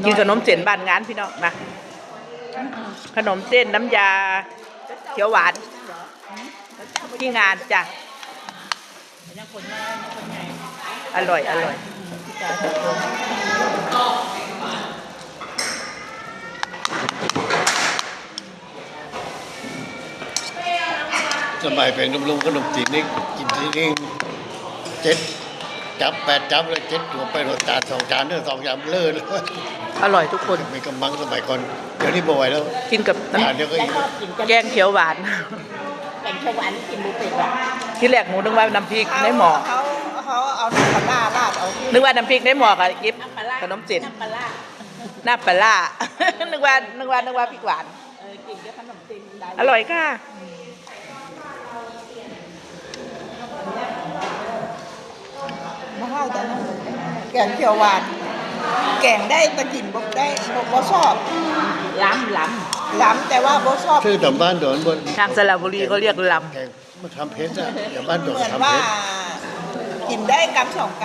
ກິນຂະໜົມເສັ້ນບ້ານງານພີ່ນ້ອງນະ ຂະໜົມເສັ້ນນ້ຳຢາຂຽວຫວານທີ່ງານຈ້ະ. ອະລ່ອຍ ອະລ່ອຍ. ສະໄໝເປັນໜຸ່ມໆ ຂະໜົມຈີນນີ້ກິນທີໜຶ່ງເຈັດຈັບແປດຈັບ ແລ້ວເຈັດຕົວໄປໂລດ ຈານສອງຈານເດີ ສອງຈານເລີຍ. ອະລ່ອຍທຸກຄົນ ມີກຳລັງສະໄໝກ່ອນ ດຽວນີ້ບໍ່ໄຫວແລ້ວ ກິນກັບນ້ຳ ຈານດຽວກໍອີກ. ແກງຂຽວຫວານ ແກງຂຽວຫວານກິນບໍ່ເປັນຫວາ. ທີແລກໜູນຶກວ່ານ້ຳພລິກໃນໝໍ້ ເຮົາ ເຮົາເອົານ້ຳປາຮ້າລາດເອົາ ນຶກວ່ານ້ຳພລິກໃນໝໍ້ກະກິນ ນ້ຳປາຮ້າ ຂະໜົມເສັ້ນ ນ້ຳປາຮ້າ ນ້ຳປາຮ້າ ນຶກວ່າ ນຶກວ່າ ນຶກວ່າພລິກຫວານ. ເອີ ກິນກັບຂະໜົມເສັ້ນໄດ້ ອະລ່ອຍຄ່ະ. ບໍ່ເຮົາແຕ່ນັ້ນ ແກງຂຽວຫວານ ແກງໄດ້ ແຕ່ກິນບໍ່ໄດ້ ບໍ່ ບໍ່ຊອບ. ລຳ ລຳ ລຳ ແຕ່ວ່າບໍ່ຊອບ. ຄືຕາມບ້ານດອນ ທາງສະລະບູລີເຂົາຮຽກລຳ ແກງ ມັນທຳເຜັດອະ ແຕ່ບ້ານດອນທຳເຜັດ ເໝືອນວ່າກິນໄດ້ກຳສອງກ